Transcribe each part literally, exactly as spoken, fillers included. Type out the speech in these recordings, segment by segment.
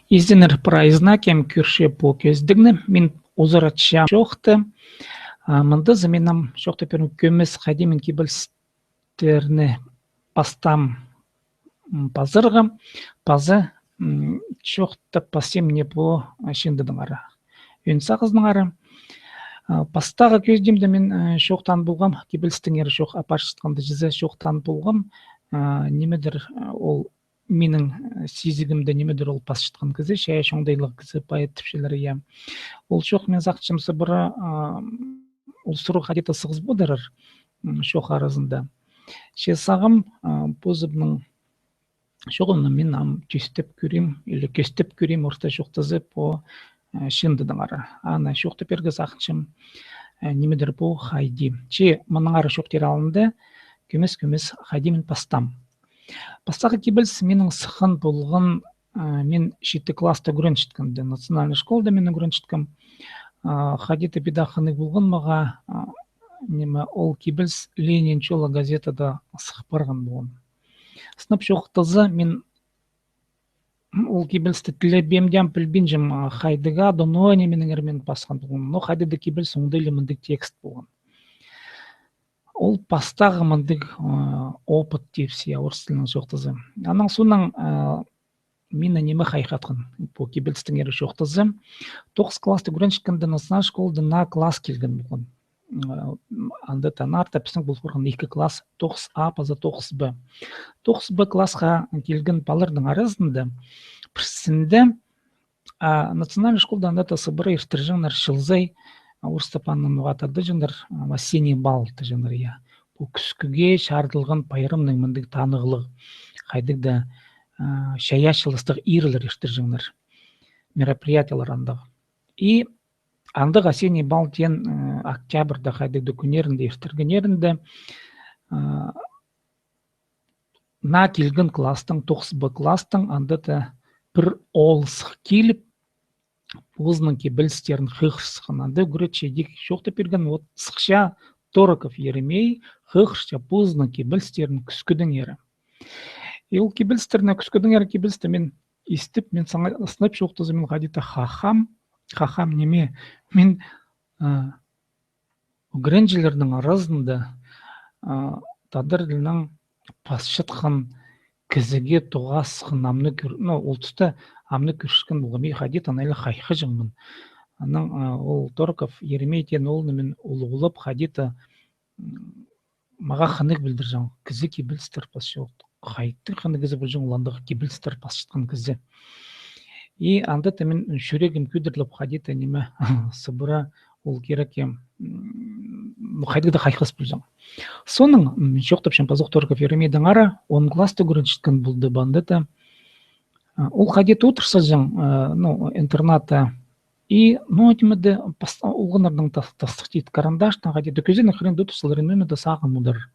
Изеннер прайзына, кем кӧрче пу кӧзідігні, мин узаратчам чоохты. А, мындызы мин ам чоохтап пирем, кӧмес хайди мин кибелістерні пастаам, м, пазарға, паза, м, чоохтап пасчам не пу, а, чыындыдаңар, ӧӧн сағызынаңар. А, пастағы кӧзідімде мин, э, чоохтаан полғам, кибелістеңер чоох апарчатханда чізе чоохтаан полғам, а, нимедір, а, ол минің, э, сизігімде нимедір ол пасчатхан кізі, чайаачы оңдайлығ кізі, поэт тіпчелер, я. Ол чоох, мин сағынчам, сыбыра, а, ол сурығ хайди-да сығыс подарар, м, чоох аразында. Че сағам, а, позымның чоғымны мин ам тӧстеп кӧрем, или кӧстеп кӧрем, орта чоохтаза, пу, э, чыындыдаңар. Аны чоохтап пирерге сағынчам, э, нимедір пу хайди. Че мынаңар чоохтир алнында кӧмес-кӧмес хайди мин пастаам. Пастағы кибеліс минің сыххан полған, а, мин читі класста ӱгренчеткенде, национальный школада мин ӱгренчеткем. А, хайди-да піди хынығ полған мағаа, а, ниме, ол кибеліс «Ленин чолы» газетада сых парған полған. Сынап чоохтаза, мин ол кибелісті тілебеем дее ам пілбинчем, а, хайдағ-да, но нименеңер мин пасхан полғам. Но хайдағ-да кибеліс оңдайлығ мындағ текст полған. Ол пастағы мындағ, а, опыт тіпче, я, орыс тілінең чоохтаза. Анаң соонаң, а, мині ниме хайхатхан, пу кибелістеңер чоохтаза. Тоғыс класста ӱгренчеткенде национальный школада наа класс килген полған. М, анда таңнарда пістің пол парған ікі класс, тоғыс А паза тоғыс Б. Тоғыс Б классха килген палаларның аразында пірсінде, а, национальный школада анда та сыбыра иртірҷеңнер чыл сай, а, орыстап аны ноға тадыҷаңнар, а, осенний бал тіҷеңнер, я. Пу кӱскӱге чарыдылған пайрамның мындағ танығлығ, хайдағ-да, а, чайаачыластығ ирлер иртірҷеңнер, мероприятиелер андағ. И андағ осенний бал теен, э, октябрьда хайдағ-да кӱннерінде, иртіргеннерінде, э, наа килген класстың, тоғыс Б класстың, анда та пір оол сых киліп, позының кибелістерін хығырысхан. Анда ӱгретчі идӧк чоохтап пирген, вот сыхча Тороков Еремей, хығырча позының кибелістерін кӱскӱдеңер. И ол кибелістерні, кӱскӱдеңер кибелісті мин истіп, мин саңай, сынап чоохтаза, мин хайди-да хахам, хахам ниме, мин, а, ӱгренҷілернің аразында, а, тадар тілінең пасчатхан кізіге тоғасхан амны кӧр-, ну, ол туста амны кӧрчеткен полғам, и хайди-да аны ла хайхаҷаңмын. Анаң, а, ол Тороков Еремей теен оолны мин улуғлап, хайди-да, м, мағаа хынығ пілдірҷең, кізі кибелістер пасча. Хайдағ хынығ кізі полҷаң, ол андағ кибелістер пасчатхан кізі. И анда та мин чӱрегім кӧдіріліп, хайди-да ниме, сыбыра ол кирек, м, ну, хайдағ-да хайхас полҷаң. Соонаң, м, чоохтапчам пазох Тороков Еремейдеңер, он класста ӱгренчеткен полды ба анда та. А, ол хайди-да одырчаң, а, ну, интернатта. И, ну, ниме дее, пас-, олғаннарның тас-, тастых тиит карандаштаң хайди-да кӧзенең хыринда одырчалар, ниме дее сағын удар.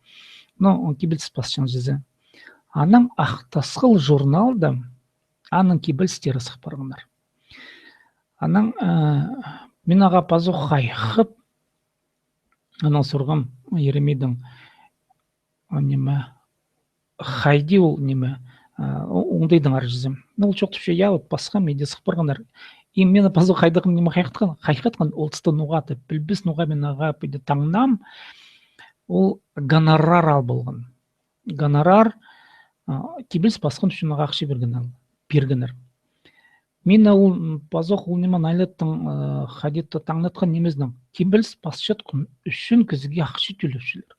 Ну, кибеліс пасчаң чізе. Анаң «Ах тасхыл» журналда аның кибелістері сых парғаннар. Анаң, э, мин ағаа пазох хайхап, анаң сурғам Еремейдең, а, ниме, хайди ол ниме, а, о-, оңдайдаңар чізе. Ну, ол чоохтапча, я, вот пасхам, иди сых парғаннар. И мин пазох хайдағ ниме хайхатхан, хайхатхан, ол туста ноға-да пілбес, ноға мин ағаа піди таңнаам, ол гонорар ал полған. Гонорар, а, кибеліс пасхан ӱчӱн ағаа ахча пирген ал, пиргеннер. Мин ол, м, пазох ол ниме айлаттың, а, хайди-да таңнатхан нимезінең. Кибеліс пасчатхан ӱчӱн кізіге ахча тӧлепчелер.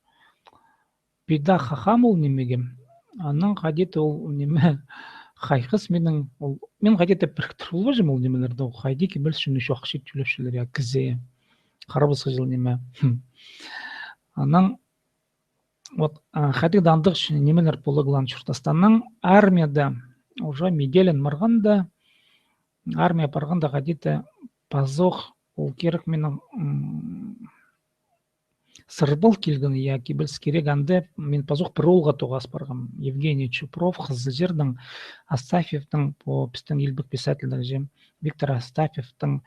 Піди хахам ол нимеге. Анаң хайди-да ол ниме хайхас минің, ол, мин хайди-да піріктір полбаҷам ол нимелерді, ол хайди кибеліс ӱчӱн ещё ахча тӧлепчелер, я, кізее. Харабысхаҷаң ниме. Хм. Анаң, вот, а, хайдағ-да андағ нимелер полығлаан чуртаста. Анаң армияда уже медалін парғанда, армия парғанда хайди-да пазох ол кирек минің, м, сырбал килген, я, кибеліс кирек, анда мин пазох пір оолға тоғас парғам. Евгений Чупров, Хызылчардаң, Астафьевтің, пу пістің илбек писательдер чи, Виктор Астафьевтің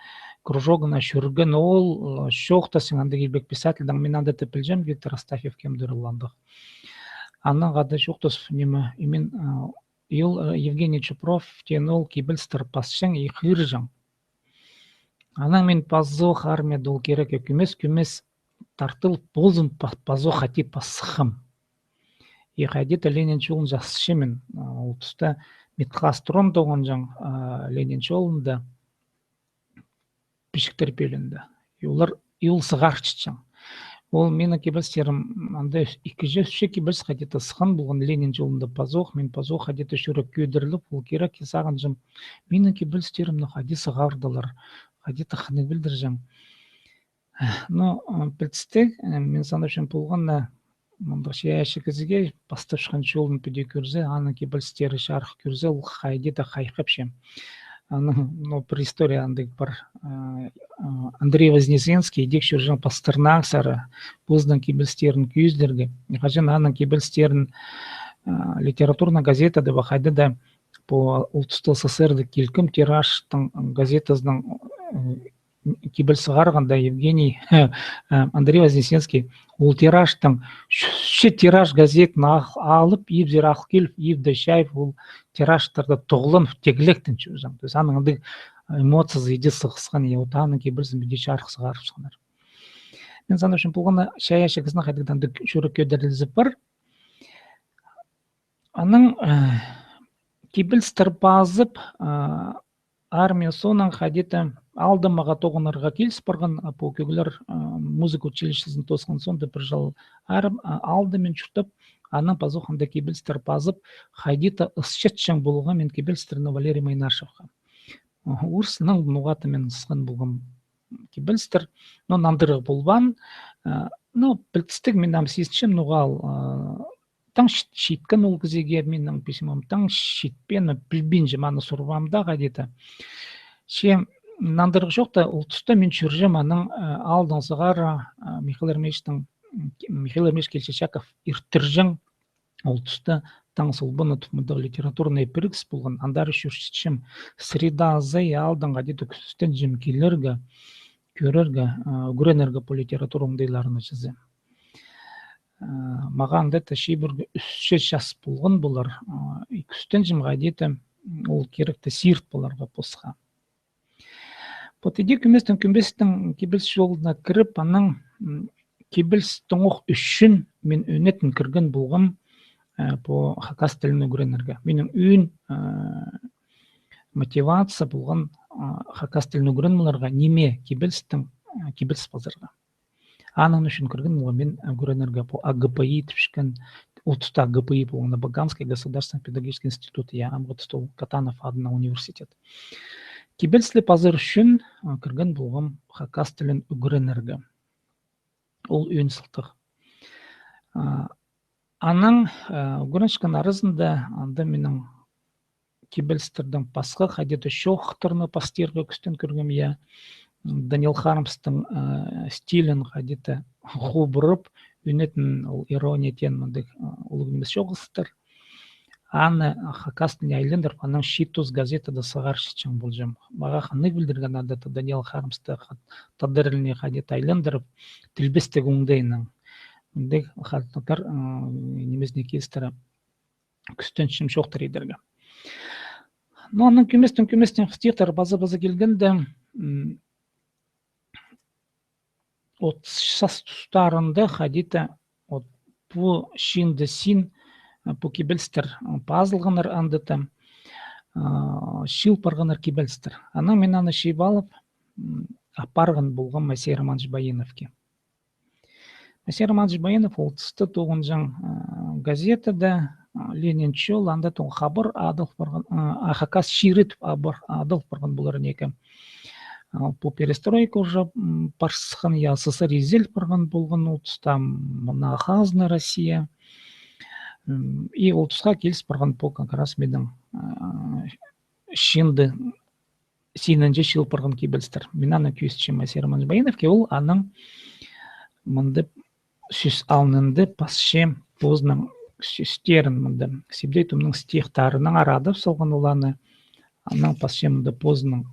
кружогына чӧрген оол, чоохтасчаң андағ илбек писательдең, мин анда тіп пілчем, Виктор Астафьев кемдір ол андағ. Анаң хада чоохтас, ниме, и мин, а, и ол, э, Евгений Чупров теен ол кибелістер пасчаң и хығырҷаң. Анаң мин пазох армияда ол кирек кӧмес-кӧмес тартыл позым па-, пазох хати пасхам. И хайди-да Ленин чолын чазыпчам мин, а, ол туста Митхастрон тоғынҷаң, а, Ленин чолында пічіктер пӧлиинде. И олар, и ол сығарчатчаң. Ол минің кибелістерім, анда ӱс-, ікі чӱс, ӱс чӱс кибеліс хайди-да сыххан полған Ленин чолында пазох, мин пазох хайди-да чӱрек кӧдіріліп, ол кирек, и сағынчам, минің кибелістерімні хайди сығардылар, хайди-да хынығ пілдірҷең. Но, а, пілдістіг, а, мин санапчам полған на, мындағ чайаачы кізіге пастапчатхан чолын піди кӧрзе, аның кибелістері чарых кӧрзе, ол хайди-да хайхапча. Аның, ну, пір история андағ пар, а, а, Андрей Вознесенский идӧк чӧрҷең Пастернак сари, позының кибелістерін кӧзідерге. Хаҷан аның кибелістерін, а, литературная газетада ба хайда-да по ол туста СССР-да килкім тиражтың газетазының, м, кибеліс сығарғанда Евгений, э, Андрей Вознесенский, ол тиражтың, чӱс тираж газетін ал-, алып, ибзер ағыл киліп, ибде чайып, ол тиражтарда тоғланып, тегілектеніп чӧрҷең. То есть аның андағ эмоциязы иди сығысхан, и вот аның кибелізін піди чарых сығарып сыхханнар. Мин санапчам, полған на чайаачы кізінің хайдағ-да андағ чӱрек кӧдірілізі пар. Анаң, э, кибелістер пазып, э, армия соонаң хайди-да аалда мағаа тоғынарға киліс парған, а, пу кӧглер, э, музыка училищезін тоосхан соонда пір чыл арм-, а, аалда мин чуртап, анаң пазох анда кибелістер пазып, хайди-да ысчатчаң полғам мин кибелістерні Валерий Майнашевха. Орыснаң ноға-да мин ысхан полғам кибелістер, но нандырығ полбаан, э, но пілдістіг, мин ам сизінчем, ноға ол, э, таң чит-, читкен ол кізіге минің письмом, таң читпеен, пілбинчем, аны сурбаам даа хайди-да. Че нандырығ чох та, ол туста мин чӧрҷем аның, э, аалдаң сығара, э, Михаил Еремеевичтің, м, Михаил Еремеевич Кильчичаков иртірҷең, ол туста «Таң солбаны» тіп мындағ литературнай пірігіс полған, андар чӧрчетчем. Средазы аалдаң хайди-да кӱстенчем килерге, кӧрерге, а, ӱгренерге пу литература оңдайларына чізе. А, мағаа анда та чибіргі ӱс час полған полар, а, и кӱстенчем хайди-да, м, ол киректі сирт поларға посха. Вот иди кӧместең кӧместең кибеліс чолына кіріп, анаң, м, кибеліс тоңох ӱчӱн мин ӧнетін кірген полғам, э, пу хакас тілін ӱгренерге. Минің ӧӧн, э, мотивация полған, э, хакас тілін ӱгреніп аларға, ниме кибелістең, э, кибеліс пазарға. Аның ӱчӱн кірген полғам мин ӱгренерге пу А Г П И тіпчеткен, ол туста А Г П И полған, Абаканский государственный педагогический институт, я, амғы туста ол Катанов адынаң университет. Кибелісті пазар ӱчӱн, а, кірген полғам хакас тілін ӱгренерге. Ол ӧӧн сылтағ. А, анаң, а, ӱгренчеткен аразында анда минің кибелістердең пасха хайди-да чоохтарны пастирға кӱстен кӧргем, я. Даниил Хармстың, э, стилін хайди-да хубырып, ӧнетін ол ирония теен мындағ, э, улуғ нимес чоғыстар. Аны хакас тіліне айландырып, анаң «Читус» газетада сығарчатчаң полҷам. Мағаа хынығ пілдірген анда та Даниил Хармсты ха-, тадар тіліне хайди-да айландырып, тілбестіг оңдайынаң. Мындағ хал-, тадар, э, нимезіне килістіре кӱстенчем чоохтар идерге. Но анаң кӧместең, кӧместең стихтар паза-паза килгенде, м, от сас тустарында хайди-да, от пу чыында син, э, пу кибелістер, э, пазылғаннар анда та, а, чыыл парғаннар кибелістер. Анаң мин аны чыып алып, м, апарған полғам Моисей Романович Баиновке. Моисей Романович Баинов ол туста тоғынҷаң, а, газетада, а, «Ленин чол», анда тоғын хабар адал парған, а, а, «Хакас чирі» тіп хабар адал парған полар неке. А, пу перестройка уже, м, парысхан, я, С С С Р изел парған полған ол туста, м, мына хазна Россия. М, и ол тусха киліс парған пу как раз минің, а, чыында синінҷе чыыл парған кибелістер. Мин аны кӧзітчем Моисей Романович Баиновке, ол анаң мындағ сӧс алнында пасча позының сӧстерін мында. Сибдей Томның стихтарынаң арадап салған ол аны, анаң пасча мында позының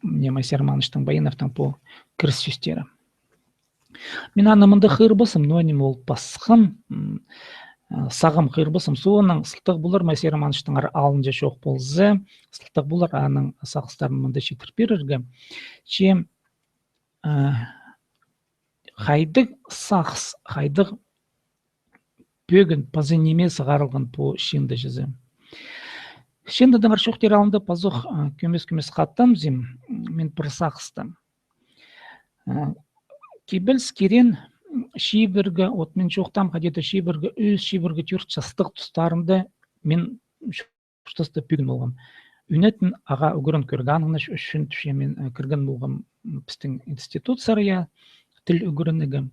Моисей Романовичтің Баиновтың пу кіріс сӧстері. Мин аны мында хығырбаспын, но ниме ол пасхан, м, сағам хығырбассам, соонаң сылтағ полар, Моисей Романычтың ар алынҷа чоох полза, сылтағ полар аның сағыстарын мында читіріп пирерге. Че хайдағ сағыс, хайдағ пӧгін паза ниме сығарылған пу чыында чізе. Чыындада пар чоохтир алнында пазох кӧмес-кӧмес хаттанзам, мин пір сағыста. Кибеліс кирен чибіргі, от мин чоохтаам, хайди-да чибіргі ӱс, чибіргі тӧрт частығ тустарында мин чуртаста пӧгін полғам. Ӱнетін ағаа ӱгрен кӧргенім ӱчӱн тіпчем, мин кірген полғам пістің институт сарая, тіл ӱгренерге.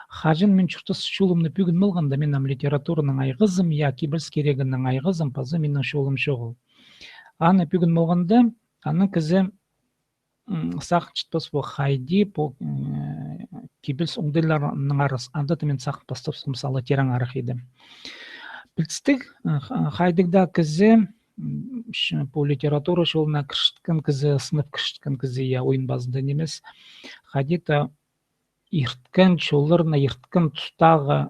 Хаҷан мин чуртас чолымны пӧгін полғанда, мин ам литератураның айғазым, я, кибеліс кирегінің айғазым, паза минің чолым чоғыл. Аны пӧгін полғанда, аны кізі сағынчатпас пу хайди, пу кибеліс оңдайларының арас, анда да мин сағынчатпас, мисал, тирең арах иді. Пілдістіг, хайдағ даа кізі, пу литература чолына кірчеткен кізі, сынап кірчеткен кізі, я, ойын пазында нимес, хайди-да ирткен чолларына, ирткен тустағы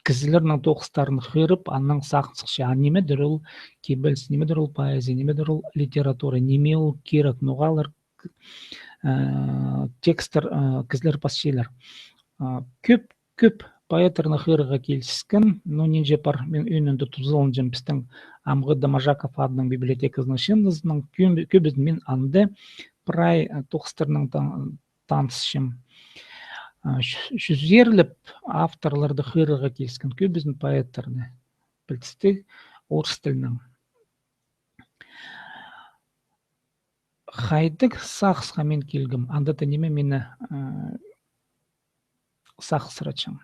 кізілернің тоғыстарын хығырып, анаң сағын сыхча, а нимедір ол кибеліс, нимедір ол поэзия, нимедір ол литература, ниме ол кирек, ноға алар текстер кізілер пасчалар. Кӧп, кӧп поэттарны хығырарға киліскен, но нинҷе пар, мин ӧӧнінде тузаланчам пістің амғы Доможаков адынаң библиотеказының чыындызынаң, кӧбізін мин анда прай тоғыстарнаң танысчам. Чӱзерлеп авторларны хығырарға киліскен, кӧбізін поэттарны, пілдістіг, орыс тілінең. Хайдағ сағысха мин килгем, анда да ниме мині сағысыратчаң.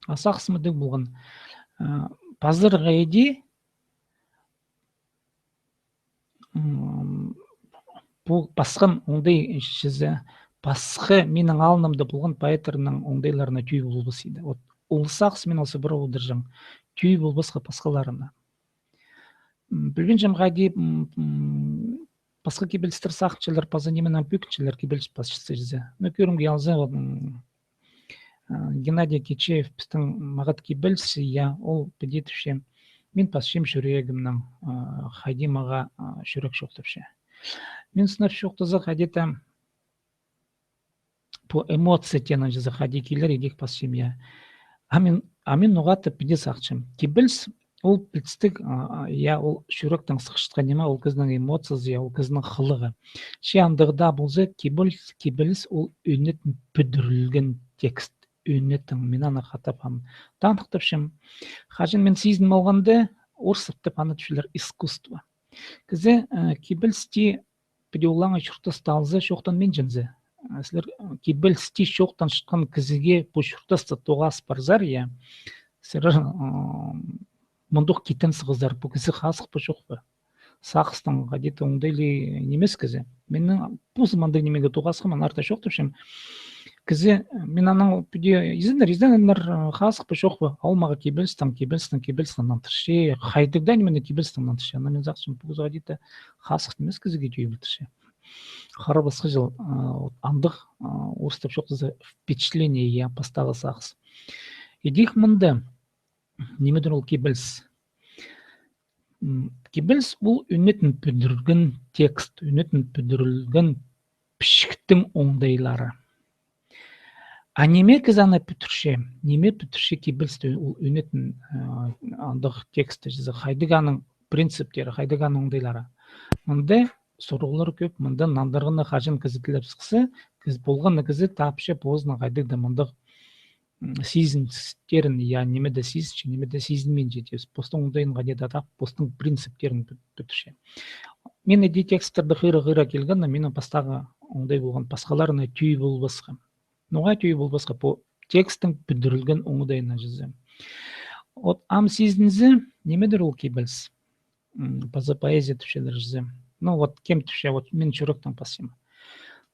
А сағыс мындағ полған. Пазарға иди, пу пасхан оңдай чізе, пасха минің алнымда полған поэттарның оңдайларына тӧӧй полбас иді. Вот ол сағыс мин алза пір одырҷаң. Тӧӧй полбасха пасхаларына. Пілбинчем, хайди пасха кибелістер сағынчалар, паза нименең пӧгінчелер кибеліс пасчазы чізе. Ну, кӧрімге алза, вот Геннадий Кичеев пістің мағат кибеліс, я, ол піди тіпче: мин пасчам чӱрегімнең, хайди мағаа чӱрек чоохтапча. Мин сынап чоохтаза, хайди-да пу эмоция теен чізе хайди килер, идӧк пасчам, я. А мин, а мин ноға-да піди сағынчам. Кибеліс ол пілдістіг, я, ол чӱректең сыхчатхан ниме, ол кізінің эмоциязы, я, ол кізінің хылығы. Че андағ даа полза, кибеліс, кибеліс ол ӧнетін пӱдірілген текст. Ӧнетін, мин аны хатап ам таныхтапчам. Хаҷан мин сизін алғанда, орыстап аны тіпчелер искусство. Кізі кибелісті піди олаңай чуртаста алза, чоохтанминча зе. Сірер кибелісті чоохтанчатхан кізіге пу чуртаста тоғас парзар, я, сірер мындох китен сығызар, пу кізі хазых па, чох па. Сағыстаң хайди-да оңдайлығ нимес кізі. Минің позым андағ нимеге тоғасхам, ан арта чоохтапчам. Кізі, мин анаң піди изеннер, изеннер, хазых па, чох па, а ол мағаа кибелістең, кибелістең, кибелістең нандырча, хайдағ даа нимені кибелістең нандырча. Ана мин сағынчам, пу кізі хайди-да хазых нимес кізіге тӧӧй полтырча. Харабасхаҷыл, андағ, орыстап чоохтаза, впечатление, я, пастағы сағыс. Идӧк мында, нимедір ол кибеліс. Кибеліс ол ӧнетін пӱдірілген текст, ӧнетін пӱдірілген пічіктің оңдайлары. А ниме кізі аны пӱдірче, ниме пӱдірче кибелісті, ол ӧнетін андағ текстті чізе, хайдағ аның принциптері, хайдағ аның оңдайлары. Мында сурығлар кӧп, мында нандырғаны хаҷан кізі тілеп сыхса, кізі полған на кізі тапча позының хайдағ даа мындағ сизіністерін, я, ниме дее сизінче, ниме дее сизінминче, тіп, постың оңдайын хайди-да тап, постың принциптерін пӱдірче. Мин іди тексттерді хығыра-хығыра килгенде, минің пастағы оңдай полған пасхаларына тӧӧй полбасха. Ноға тӧӧй полбасха? Пу текстің пӱдірілген оңдайына чізе. Вот ам сизінзе, нимедір ол кибеліс. Паза поэзия тіпчелер чізе. Ну вот кем тіпче, вот мин чӱректең пасчам.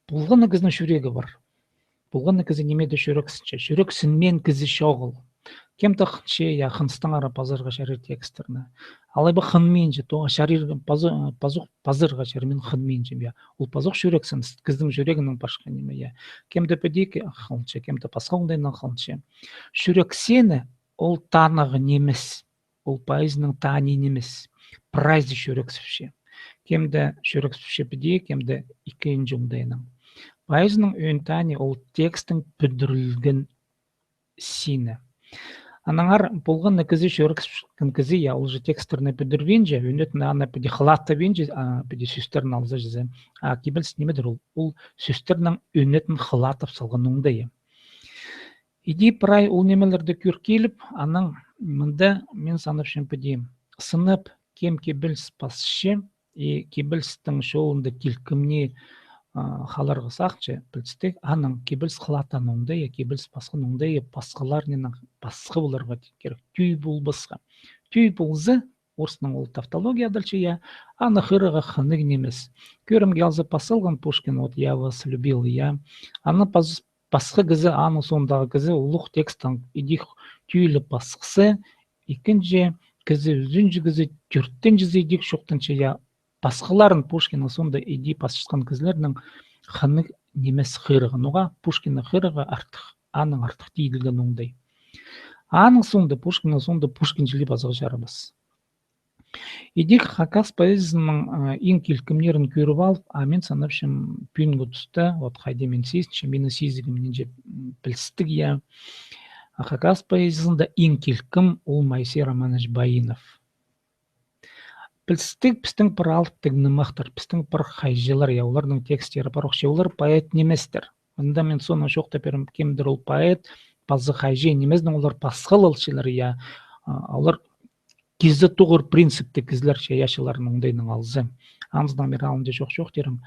Полған на кізінің чӱрегі пар. Полған на кізі нимеде чӱрексінче. Чӱрексінмеен кізі чоғыл. Кем-то хынча, я, хыныстаңар пазарға чарир тексттерні. Алай ба хынминча, тоға чарир, пазох пазарға чарир, мин хынминчам, я. Ол пазох чӱрексініс, кізінің чӱрегінең пасха ниме, я. Кем-то піди хынча, кем-то пасха оңдайнаң хынча. Чӱрексіні ол танығ нимес. Ол поэзияның тании нимес. Прайзы чӱрексіпче. Кем-де чӱрексіпче піди, кем-де ікінҷі оңдайнаң. Поэзияның ӧӧн тании ол текстің пӱдірілген сині. Аннаңар полған на кізі чӱрексіпчеткен кізі, я, ол же текстерні пӱдірбинче, ӧнетін аны піди хылаттабинче, а, піди сӧстерін алза чізе. А кибеліс нимедір ол? Ол сӧстернің ӧнетін хылаттап салған оңдайы. Иди прай ол нимелерді кӧр киліп, анаң мында мин санапчам піди сынап, кем кибеліс пасча, и кибелістің чолында килкімні, а, халарға сағынча, пілдістіг, анаң кибеліс хылаттаан оңдайы, я, кибеліс пасхан оңдайы, я, пасхаларынаң пасха поларға кирек, тӧӧй полбасха. Тӧӧй полза, орыснаң ол тавтология адалча, я, аны хығырарға хынығ нимес. Кӧрімге алза, пас салған Пушкин, вот, «Я вас любил», я. Аны пас-, пасха кізі, аның соондағы кізі улуғ текстін идӧк тӧӧй ле пасхаза, ікінҷі кізі, ӱзінҷі кізі, тӧртінҷізі идӧк чоохтанча, я, пасхаларын Пушкиннің соонда иди пасчатхан кізілернің хынығ нимес хығырарға. Ноға Пушкинні хығырарға артых, аның артых тиділген оңдай. Аның соонда, Пушкиннің соонда Пушкин чіли пазарға чарабас. Идӧк хакас поэзияның, а, иң килкімнерін кӧріп алып, а мин санапчам, пӱӱнгі туста, вот хайди мин сизінчем, минің сизігім нинҷе, м, пілдістіг, я. А хакас поэзиязында иң килкім ол Моисей Романович Баинов. Пілдістіг, пістің пір алыптығ нымахтар, пістің пір хайҷылар, я, оларның текстері пар ох, че олар поэт ниместер. Мында мин соонаң чоохтап пирем, кемдір ол поэт, паза хайҷы нимезінең, олар пасхалалчалар, я, а, олар кізі тоғыр принциптіг кізілер, че, я, чыларның оңдайынаң алза. Анзынаң мир алынҷа чоох-чоох тирім.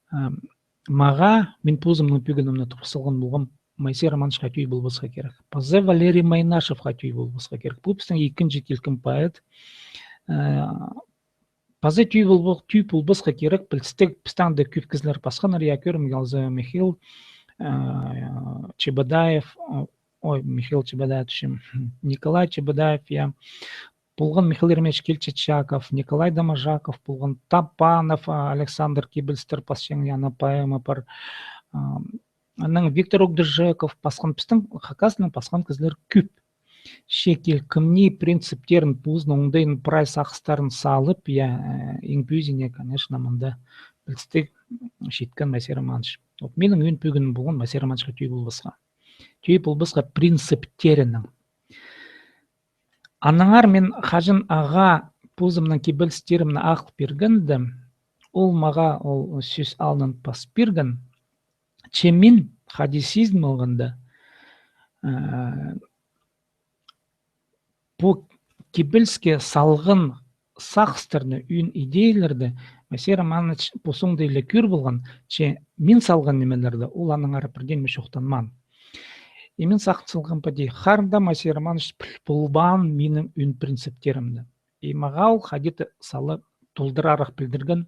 Ам, мағаа, мин позымның пӱгінімні турғыс салған полғам, Моисей Романовичха тӧӧй полбасха кирек. Паза Валерий Майнашевха тӧӧй полбасха кирек. Пу пістің ікінҷі килкім поэт. Э, паза тӧӧй полбо-, тӧӧй полбасха кирек, пілдістіг, пістің дее кӧп кізілер пасханнар, я, кӧрімге алза, Михаил, э, Чебодаев, о-, ой, Михаил Чебодаев, тіпчем, Николай Чебодаев, я. Полған Михаил Еремеевич Кильчичаков, Николай Доможаков, полған Топанов, а, Александр, кибелістер пасчаң, я, ана поэма пар. А, анаң Виктор Огдыжеков пасхан, пістің хакаснаң пасхан кізілер кӧп. Че килкімні принциптерін, позының оңдайын, прай сағыстарын салып, я, э, иң пӧзиине, конечно, мында пілдістіг, читкен Моисей Романович. Вот минің ӧӧн пӱгінім полған Моисей Романовичха тӧӧй полбасха. Тӧӧй полбасха принциптерінең. Аннаңар мин хаҷан ағаа позымның кибелістерімні ағыл пиргенде, ол мағаа ол сӧс алнын пас пирген, че мин хайди сизін алғанда, э, пу кибеліске салған сағыстарны, ӧӧн идеяларды Моисей Романович пу соонда ла кӧр полған, че мин салған нимелерні ол аннаңар пірдеңе чоохтанмаан. И мин сағын салғам піди, харын даа Моисей Романович піл полбаан минің ӧӧн принциптерімні. И мағаа ол хайди-да сала толдырарах пілдірген,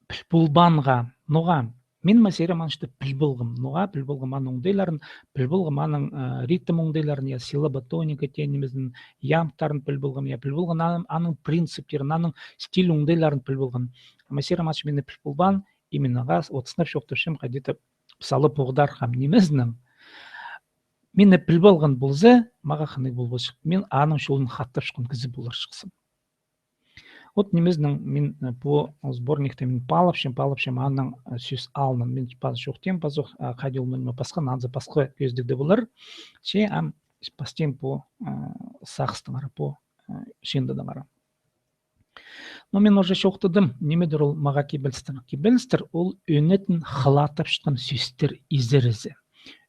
піл полбаанға. Ноға? Мин Моисей Романовичті піл полғам. Ноға? Піл полғам аның оңдайларын, піл полғам аның, э, ритм оңдайларын, я, силлабо-тоника теен нимезін, ямбтарын піл полғам, я, піл полғам аның, аның принциптерін, аның стиль оңдайларын піл полғам. Моисей Романович мині піл полбаан, именно ағаа, вот, сынап чоохтапчам, хайди-да сала поғдархам нимезінең. Мині піл полған полза, мағаа хынығ полбасчых. Мин аның чолын хаттапчатхан кізі поларҷыхсым. Вот нимезінең мин, э, пу сборникті мин паалапчам, паалапчам аның, э, сӧс алнын. Мин пазох чоохтим, пазох, а, хайди ол мин пасхан, анзы пасха кӧзідіг дее полар. Че ам пастим пу, э, сағыстаңар, пу, э, чыындыдаңар. Но мин уже чоохтадым, нимедір ол мағаа кибелістер. Кибелістер ол ӧнетін хылаттапчатхан сӧстер изерізі.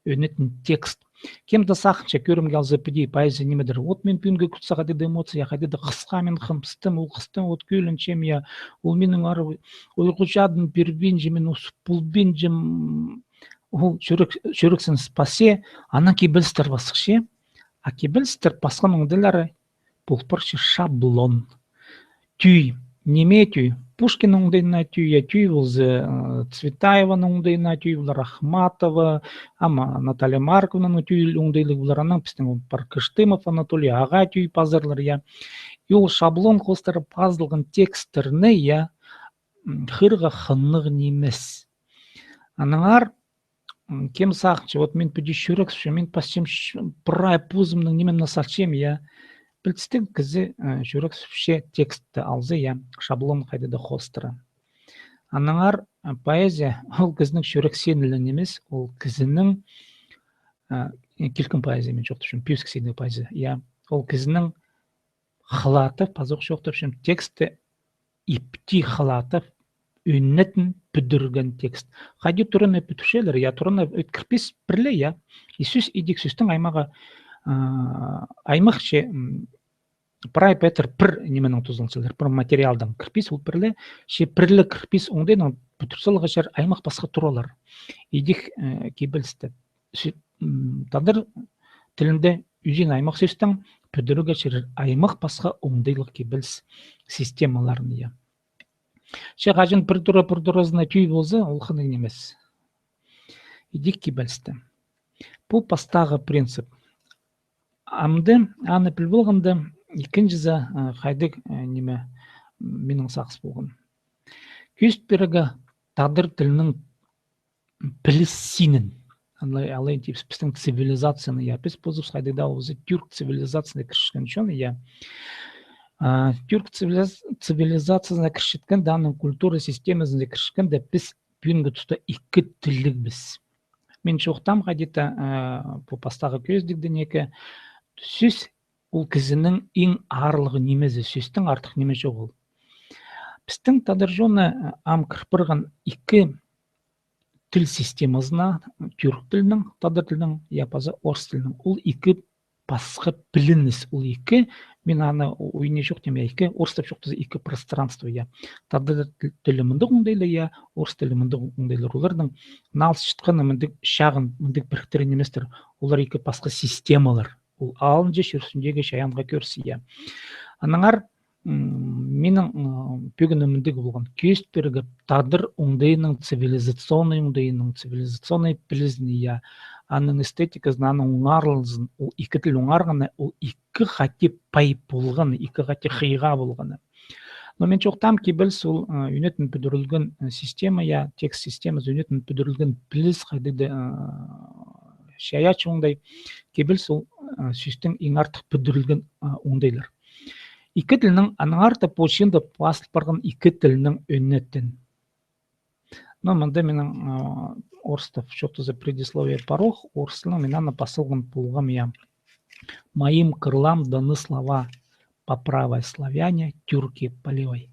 Ӧнетін текст. Кем-де сағынча, кӧрімге алза, піди поэзия нимедір. Вот мин пӱӱнгі кӱтсең хайди-да эмоция, хайди-да хысха мин хыныстым, ол хыстым, вот кӧлінчем, я, ол минің ары ойғу-чадын пирбинче, мин ус полбинчам, ол чӱрек, чӱрексін пасча, анаң кибелістер пасча. А кибелістер пасхан оңдайлары пол парча шаблон. Тӧӧй. Ниме тӧӧй? Пушкиннің оңдайына тӧӧй, я, тӧӧй полза, э, Цветаеваның оңдайына тӧӧй полар, Ахматова, ам Наталья Марковнаның тӧӧй оңдайлығ полар, анаң пістің пар Кыштымов Анатолий ағаа тӧӧй пазарлар, я. И ол шаблон хоостыра пазылған тексттерні, я, м, хығырарға хынығ нимес. Аннаңар кем сағынча, вот мин піди чӱрексіпчем, мин пасчам прай позымның нимемні салчам, я. Пілдістіг, кізі чӱрексіпче текстті алза, я, шаблон хайди-да хоостыра. Аннаңар поэзия, ол кізінің чӱрексиинілең нимес, ол кізінің, килкім поэзия, мин чоохтапчам, пӧзік синніг поэзия, я. Ол кізінің хылаатып, пазох чоохтапчам, тексті ипти хылаатып, ӱнетін пӱдірген текст. Хайди тураны пӱдірчелер, я, тураны ӧткірпес пірле, я. И сӧс, идӧк сӧстің аймағы, аймах че, прай петер пір нименең тузаланчалар, пір материалдаң кірпес ол пірле, че пірле кірпес оңдайнаң пӱдір салғачар аймах пасха туралар. Идӧк кибелісті. Тадар тілінде ӱзін аймах сӧстең пӱдірерге чарир аймах пасха оңдайлығ кибеліс системаларын, я. Че хаҷан пір тура пір туразына тӧӧй полза, ол хынығ нимес. Идӧк кибелісті. Пу пастағы принцип. Амды аны піл полғанда, ікінҷізі хайдағ ниме минің сағыс полған. Кӧзіт пирерге тадар тілінің піліс синін. Алай, алай тіпчебіс, пістің цивилизацияны, я, піс позыбыс хайдағ даа полза тюрк цивилизациясына кірчеткен чон, я. Тюрк цивилизациясына кірчеткен, аның культура системазына кірчеткен, піс пӱӱнгі туста ікі тіллігбіс. Мин чоохтаам хайди-да пу пастағы кӧзідігде, неке сӧс ол кізінің иң аарлығ нимезі, сӧстең артых ниме чоғыл. Пістің тадар чоны ам кір парған ікі тіл системазына, тюрк тілінің, тадар тілінің, я паза орыс тілінің. Ол ікі пасха пілініс, ол ікі, мин аны ойнирҷох тим, я, ікі, орыстап чоохтаза, ікі пространство, я. Тадар тілі мындағ оңдайлар, я, орыс тілі мындағ оңдайлар. Оларның налысчатханы мындағ чағын, мындағ піріктіре ниместер. Олар ікі пасха системалар. Ол алынҷа чир ӱстӱндегі чайаанға кӧрзе, я. Аннаңар минің пӧгінім мындағ полған. Кӧзіт пирерге тадар оңдайының, цивилизационный оңдайының, цивилизационный пілізін, я, аның эстетиказын, аның оңарылызын, ол ікі тіл оңарғаны, ол ікі хати пай полғаны, ікі хати хыйға полғаны. Но мин чоохтаам, кибеліс ол ӱнетін пӱдірілген система, я, текст системазы, ӱнетін пӱдірілген піліс, хайдағ даа чайаачы оңдай. Кибеліс ол сӧстең иң артых пӱдірілген оңдайлар. Ікі тілнің, аннаңар даа пу чыында пазыл парған ікі тілнің ӱнетін. Но мында минің орыстап чоохтаза предисловие пар ох, орыс тілінең мин аны пас салған полғам, я. Моим крылам даны слова по правой славяне, тюрки по левой.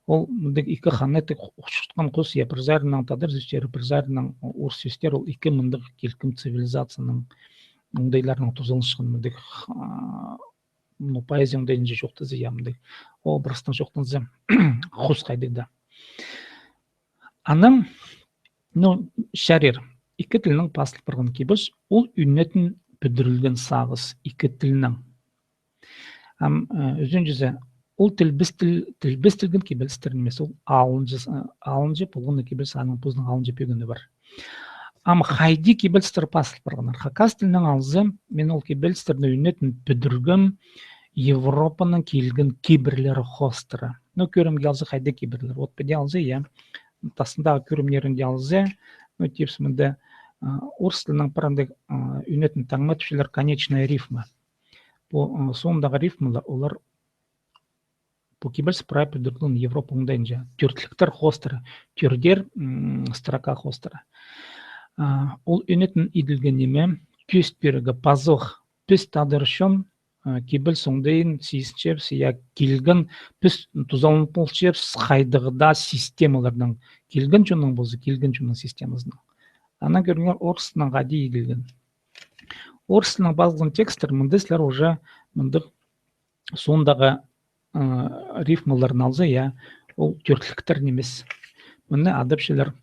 Ол мындағ ікі ханнатығ ох чуртхан хус, я, пір саринаң тадар сӧстері, пір саринаң орыс сӧстері, ол ікі мындағ килкім цивилизацияның оңдайларынаң тузаланчатхан мындағ, ну, поэзия оңдайынҷа чоохтаза, я, мындағ образнаң чоохтанза, хус хайдағ даа. Анаң, ну, чарир, ікі тілнің пазыл парған кибеліс, ол ӱнетін пӱдірілген сағыс, ікі тілнің. Ам ӱзінҷізі, ол тілбестіл-, тілбестілген кибелістер нимес, ол алынҷа, алынҷа полған кибеліс, аның позының алынҷа пӧгіні пар. Ам хайди кибелістер пазыл парғаннар? Хакас тілінең алза, мин ол кибелістерні ӱнетін пӱдіргем Европанаң килген кибірлер хоостыра. Ну, кӧрімге алза, хайди кибірлер. Вот піди алза, я, тастындағы кӧрімнерінде алза, ну, тіпчебіс мында орыс тілінең пар андағ ӱнетін таңма тіпчелер конечная рифма. Пу соондағы рифмалар, олар пу кибеліс прай пӱдірілген Европа оңдайынҷа. Тӧртліктер хоостыра, тӧртер строка хоостыра. Ол ӱнетін иділген ниме, кӧзіт пирерге пазох піс тадар чон кибеліс оңдайын сизінчебіс, я, килген, піс тузаланып полчабыс хайдағ даа системаларнаң, килген чоннаң полза, килген чонның системазынаң. Анаң кӧріңер, орыс тілінең хайди иділген. Орыс тілінең пазылған текстер, мында сірер уже мындағ соондағы рифмаларын алза, я, ол тӧртліктер нимес. Мыны адапчалар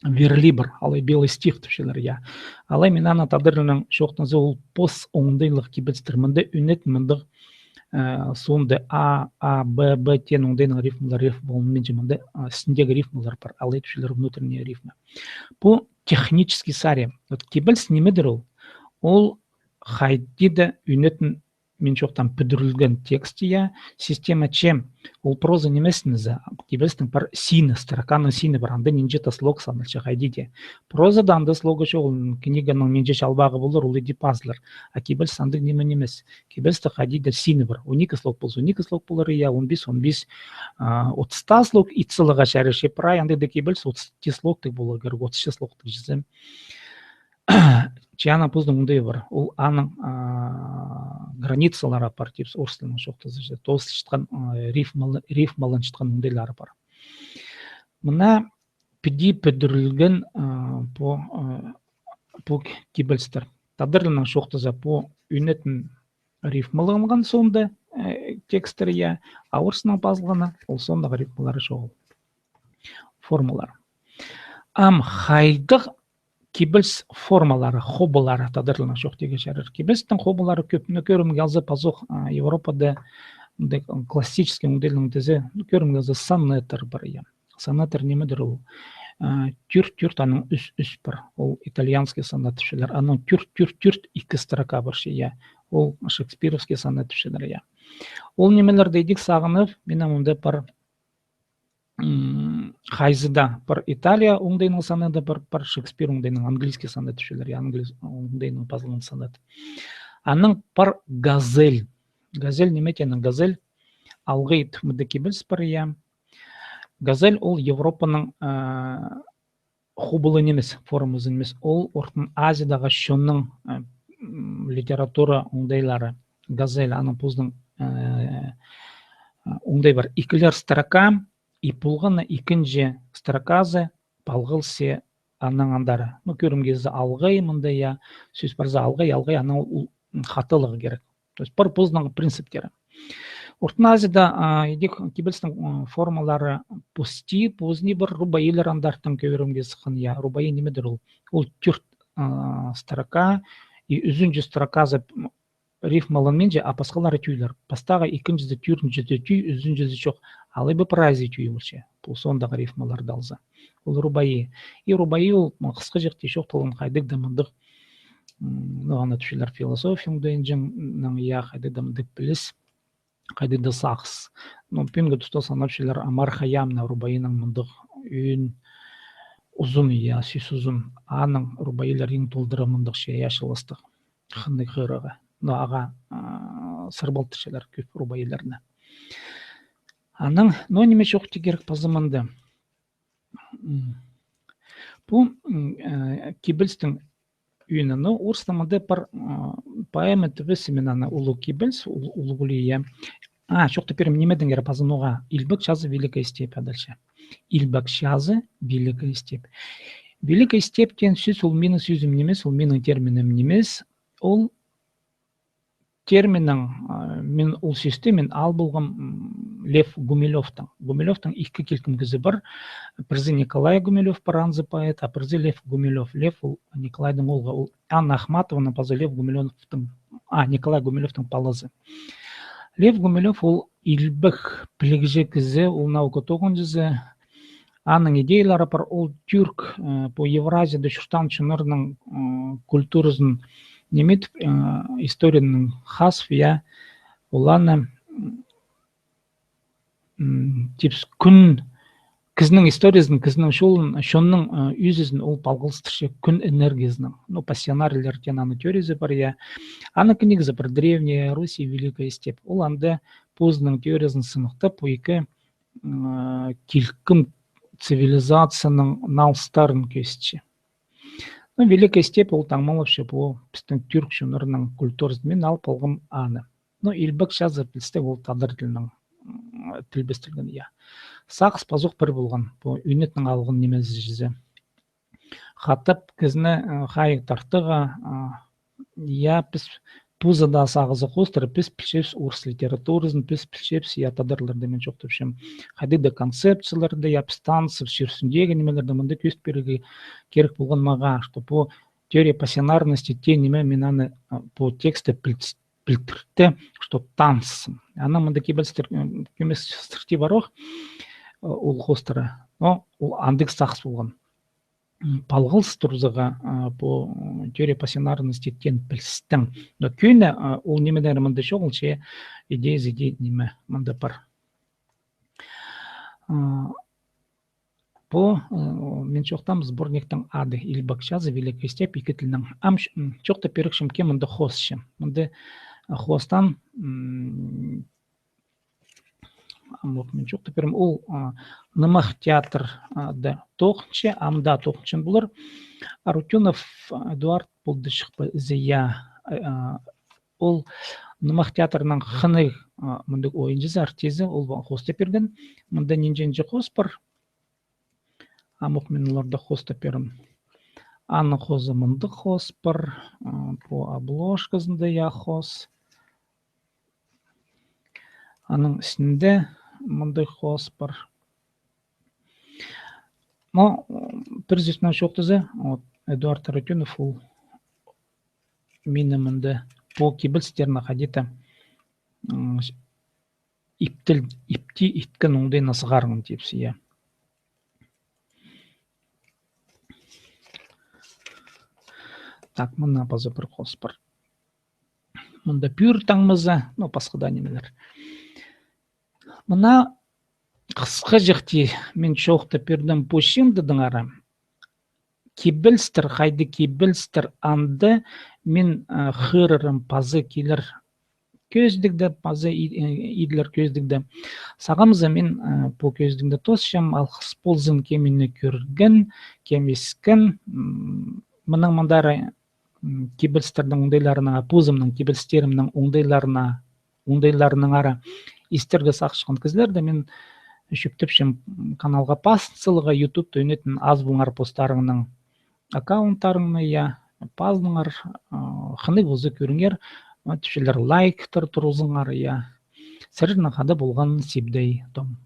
верлибр, алай белый стих тіпчелер, я. Алай мин аны тадар тілінең чоохтанза, ол пос оңдайлығ кибелістер. Мында ӱнетін мындағ соонда а, а, б, б теен оңдайнаң рифмалар, рифма полминча, мында істіндегі рифмалар пар, алай тіпчелер внутренняя рифма. Пу технический сари. Вот кибеліс нимедір ол? Ол хайди даа ӱнетін мин чоохтаам, пӱдірілген текст, я, система че, ол проза нимес ниме зе, кибелістің пар сині, строканың сині пар, анда нинҷе-де слог саналча хайди даа. Прозада анда слога чоғыл, ол книганың нинҷе чалбағы полар, ол иди пазылар. А кибеліс андағ ниме нимес. Кибелісте хайди даа сині пар. Он ікі слог полза, он ікі слог полар, я, он пис, он пис, а, отыс таа слог ит саларға чарир, че прай андағ даа кибеліс отыс ікі слогтығ поларға кирек, отыс чазы слогтығ чізе. Че аның позының оңдайы пар. Ол аның, а, границалары пар, тіпчебіс орыс тілінең чоохтаза, че тоозылчатхан, а, рифмалы-, рифмаланчатхан оңдайлары пар. Мына піди пӱдірілген, а, пу, а, пу кибелістер. Тадар тілінең чоохтаза, пу ӱнетін рифмаланған соонда, э, тексттер, я, а орыс тілінең пазылғаны, ол соондағы рифмалары чоғыл. Формалар. Ам хайдағ кибеліс формалары, хубылары, тадар тілінең чоохтирға чарир. Кибелістің хубылары кӧп. Ну, кӧрімге алза, пазох, а, Европада, мында классический оңдайнаң тізе, ну, кӧрімге алза, сонеттер пар, я. Сонеттер нимедір ол? А, тӧрт, тӧрт, анаң ӱс, ӱс пар. Ол итальянский сонет тіпчелер. Анаң тӧрт, тӧрт, тӧрт, ікі строка пар, че, я. Ол шекспировский сонет тіпчелер, я. Ол нимелерні идӧк сағынып, минің мында пар, м, хайзы даа пар Италия оңдайының сонеті, пар, пар Шекспир оңдайының, английский сонет тіпчелер, я, английский оңдайының пазылған сонет. Анаң пар газель. Газель ниме теені? Газель алғай ит, мында кибеліс пар, я. Газель ол Европаның, а, хубылы нимес, формазы нимес. Ол Ортын Азиядағы чонның, э, м, литература оңдайлары. Газель, аның позының, э, оңдай пар. Ікілер строка, и полған на ікінҷі строказы палғалыс анаң андары. Ну, кӧрімге алза, алғай мында, я, сӧс парза алғай, алғай, анаң ол, м, хаталығ кирек. То есть пар позының принциптері. Ортын Азияда, а, идӧк кибелістің, м, формалары пусти, позының пар рубаилер андартын кӧрімге сыххан, я, рубаи нимедір ол? Ол тӧрт, а, строка, и ӱзінҷі строказы, м, рифмаланминча, а пасхалары тӧӧйлер. Пастағы, ікінҷізі, тӧртінҷізі тӧӧй, ӱзінҷізі чох. Алай ба прайзы тӧӧй полча. Пу соондағы рифмаларды алза. Ол рубаи. И рубаи ол, м, хысхаҷахти чоохталған хайдағ-да мындағ, м, ну, аны тіпчелер философия оңдайынаң, я, хайдағ-да мындағ піліс, хайдағ-да сағыс. Ну, пӱӱнгі туста санапчалар Омар Хайямны, рубаинаң мындағ ӧӧн узун, я, сӧс узун. Аның рубаилер иң толдыра мындағ, че, я, чылыстығ. Хынығ хырығы. Ну, ағаа, а, сырбалтырчалар кӧп рубаилерні. Анаң, ну, ниме чоохти кирек паза мында? М. Пу, м, э, кибелістің ӧӧні, ну, орыстаң мында пар, а, поэма тіпчебіс, мин аны улуғ кибеліс, улуғ, улуғ улии, я. А, чоохтап пирем, нимедеңер паза ноға. Илбек чазы, Великая степь адалча. Илбек чазы, Великая степь. Великая степь теен сӧс, ол минің сӧзім нимес, ол минің терминім нимес. Ол терминнең, а, мин ол сӧсті мин ал полғам, м, Лев Гумилёвтаң. Гумилёвтаң ікі килкім кізі пар. Пірсі Николай Гумилёв пар, анзы поэт, а пірсі Лев Гумилёв. Лев ол Николайдың оолғы, ол Анна Ахматованың паза Лев Гумилёвтың, а, Николай Гумилёвтың палазы. Лев Гумилёв ол илбек пілігҷі кізі, ол наука тоғынҷызы, аның идеялары пар, ол тӱрк, э, пу Евразияда чуртаан чоннарның, э, культуразын ниме итіп, э, историянаң хазып, я, оларны, м, тіпчебіс, кӱн, кізінің историязын, кізінің чолын, чонның, э, ӧзізін ол палғалыстырча кӱн энергиязынаң. Ну, пассионарийлер теен аның теориязы пар, я. Аның книгазы пар, «Древняя Русь и Великая степь». Ол анда позының теориязын сыныхтап, пу ікі м, килкім цивилизацияның налыстарын кӧзітче. Ну, Великая степь ол таңмалапча пу пістің тӱрк чоннарның культуразын, мин алып алғам аны. Ну, илбек чазы пілістіг ол тадар тілінең, м, тілбестелген, я. Сағыс пазох пір полған, пу ӱнетін алған нимезі чізе. Хатап кізіні, э, хайығ тартарға, э, я, піс позы даа сағызы хоостыра, піс пілчебіс орыс литературазын, піс пілчебіс, я, тадарларны мин чоохтапчам. Хайдағ-да концепцияларны, я, піс таныс, піс чир ӱстӱндегі нимелерні мында кӧзіт пирерге кирек полған мағаа, что пу теория пассионарности теен ниме, мин аны, э, пу тексті пілт-, пілдіртті, что таныс. Анаң мында кибелістер, э, кӧмес сырти парох, э, ол хоостыра. Но ол андағ сағыс полған. палғалыс турзаға, пу теория пассионарности тиин пілістең. Но кӧні ол нимелер мында чоғыл, че идея, идея ниме мында пар. Пу, мин чоохтаам, сборниктің ады «Илбек чазы», «Великая степь», ікі тілнең. Ам чоохтап пирчем, кем мында хоосчы. Мында хоостаан, ам ох, мин чоохтап пирем, ол нымах театрда тоғынча, ам даа тоғынчаң полар. Арутюнов Эдуард полды чох па, зе, я. Ол нымах театрның хынығ мындағ ойынҷызы, артизі, ол хоостап пирген. Мында нинҷе-нинҷе хоос пар. Ам ох мин оларны хоостап пирем. Аның хоозы мындағ хоос пар, пу обложказында, я, хоос. Аның істінде мындағ хоос пар. Но пір сӧснең чоохтаза, вот, Эдуард Арутюнов ол мині мында пу кибелістерні хайди-да иптіл-, ипти иткен оңдайына сығарған тіпче, я. Так, мына паза пір хоос пар. Мында пӱӱр таңмазы, ну, пасха даа нимелер. Мына хысхаҷахти мин чоохтап пирдім пу чыындыдаңар. Кибелістер, хайдағ кибелістер анда, мин хығырарым, паза килер кӧзідігде, паза иділер кӧзідігде. Сағам за мин пу кӧзідігні тоосчам, алғыс ползын, кем мині кӧрген, кем искен. Мының мындар кибелістернің оңдайларына, позымның кибелістерімнің оңдайларына, оңдайларынаңар истерге сағысчатхан кізілерні мин чӧптепчем каналға пазын саларға. Ютубта ӧнетін ас полыңар постарыңның аккаунттарыңны, я, пазыныңар, хынығ полза кӧріңер, тіпчелер, лайктар турғызыңар, я. Сірернең хада полған Сибдей Том.